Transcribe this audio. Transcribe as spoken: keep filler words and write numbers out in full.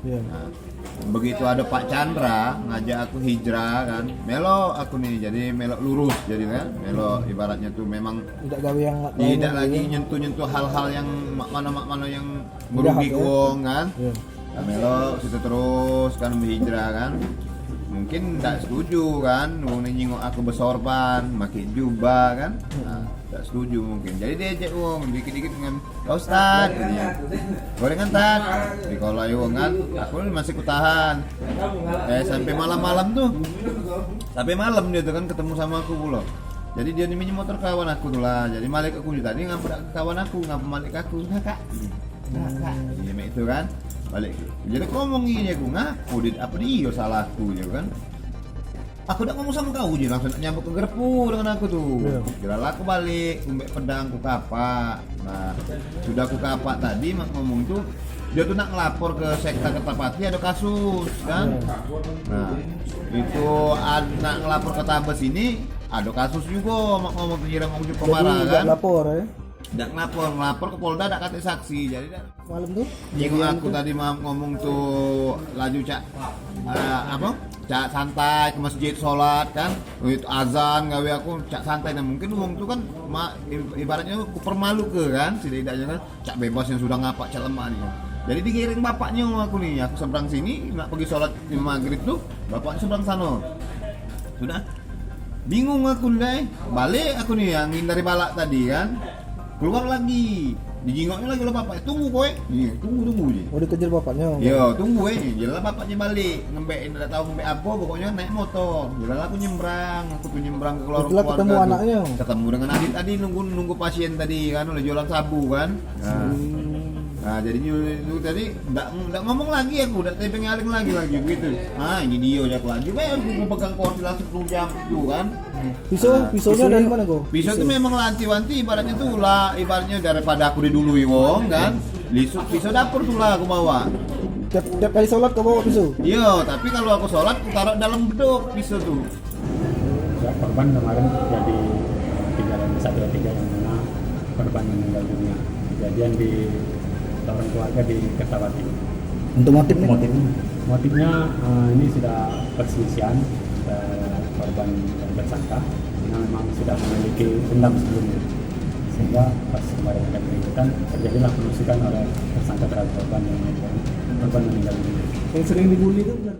Iya. Nah, begitu ada Pak Chandra ngajak aku hijrah kan, melok aku ni, jadi melok lurus jadi kan, melok ibaratnya tu memang tidak gawe yang tidak lagi nyentuh-nyentuh hal-hal yang mak mano mak mano yang merugi wong kan. Iya. Nah, melok situ terus kan berhijrah kan. Mungkin ndak setuju kan, wong ni nyingok aku besorban, pakai jubah kan. Nah, ndak setuju mungkin. Jadi diajak wong dikit-dikit dengan, "Pak Ustaz," katanya. "Gorengan, Tan." Dikolai wong kan. Aku ni masih kutahan. Eh, sampai malam-malam tu. Sampai malam dia tu kan ketemu sama aku pulo. Jadi dia ni minjem motor kawan aku tu lah. Jadi balik aku tadi ngapa dak ke kawan aku, ngapa balik ke aku. Nah, Kak. Nah, Kak. Iya, mek itu kan. Balik. Jadi aku ngomong ini aku, "Ngapo, Dit? Apa dia salahku?" Dia kan. "Aku dak ngomong sama kau," je langsung nak nyambut ke gerepu dengan aku tu. Iya. Jelalah aku balik, umbek pedang ku kapak. Nah, sudah aku kapak tadi mak ngomong tu, dia tu nak ngelapor ke sekta Kertapati ada kasus kan. Iya. Nah, itu ad, nak ngelapor ke Tabes ini ada kasus juga mak ngomong tu, nyiram wong Jepang marah kan. Lapor ya. Dak ngelapor, ngelapor ke Polda dak katek saksi. Jadi dak Malam tu? Nyingok aku tadi mah ngomong tu laju cak, eh, apa? Cak santai ke masjid sholat kan. Itu azan gawe aku cak santai. Nah, mungkin wong tu kan ma, i, ibaratnya ku permalu ke kan, setidaknya kan cak bebas yang sudah ngapak cak lemak ni. Jadi digiring bapaknya aku ni, aku seberang sini nak pergi sholat maghrib tu, bapaknya seberang sana. Sudah bingung aku ni, balik aku ni yang dari balak tadi kan. Keluar lagi. Dijingoknya lagi oleh bapak. "Tunggu kowe." Iya, tunggu, tunggu je. Oh, dikejar bapaknya. Yo, tunggu eh. Jelas bapaknya balik. Ngembek, dak tahu ngembek apa, pokoknya naik motor. Jelas aku nyebrang, aku tu nyebrang ke keluar. Itulah keluarga ketemu tu. Anaknya. Ketemu dengan Adit tadi, nunggu nunggu pasien tadi kan, oleh jualan sabu kan. Nah. Hmm. Nah, jadi itu tadi ndak ndak ngomong lagi aku, ndak tebeng aling lagi lagi begitu. Ah, ini dia jak lagi. Weh, aku pegang kursi langsung sepuluh jam tu kan. Pisau, nah, pisaunya dari mana kau? Pisau tu memang lanti-wanti, ibaratnya tu lah, ibaratnya daripada aku didului wong kan. Lisuk pisau dapur tu lah aku bawa. Tiap, tiap kali sholat kau bawa pisau? Iya, tapi kalau aku sholat aku taruh dalam beduk pisau tu. Ya, korban kemarin jadi tiga, satu tiga yang mana korban meninggal dunia. Kejadian di lorong keluarga di Kertapati. Untuk motifnya? Motifnya, motifnya, eh, ini sudah perselisihan, eh, korban dan tersangka karena memang sudah memiliki dendam sebelumnya, sehingga pas kemarin ada keributan terjadilah penusukan oleh tersangka terhadap korban yang korban meninggal dunia. Yang sering dibully itu benar?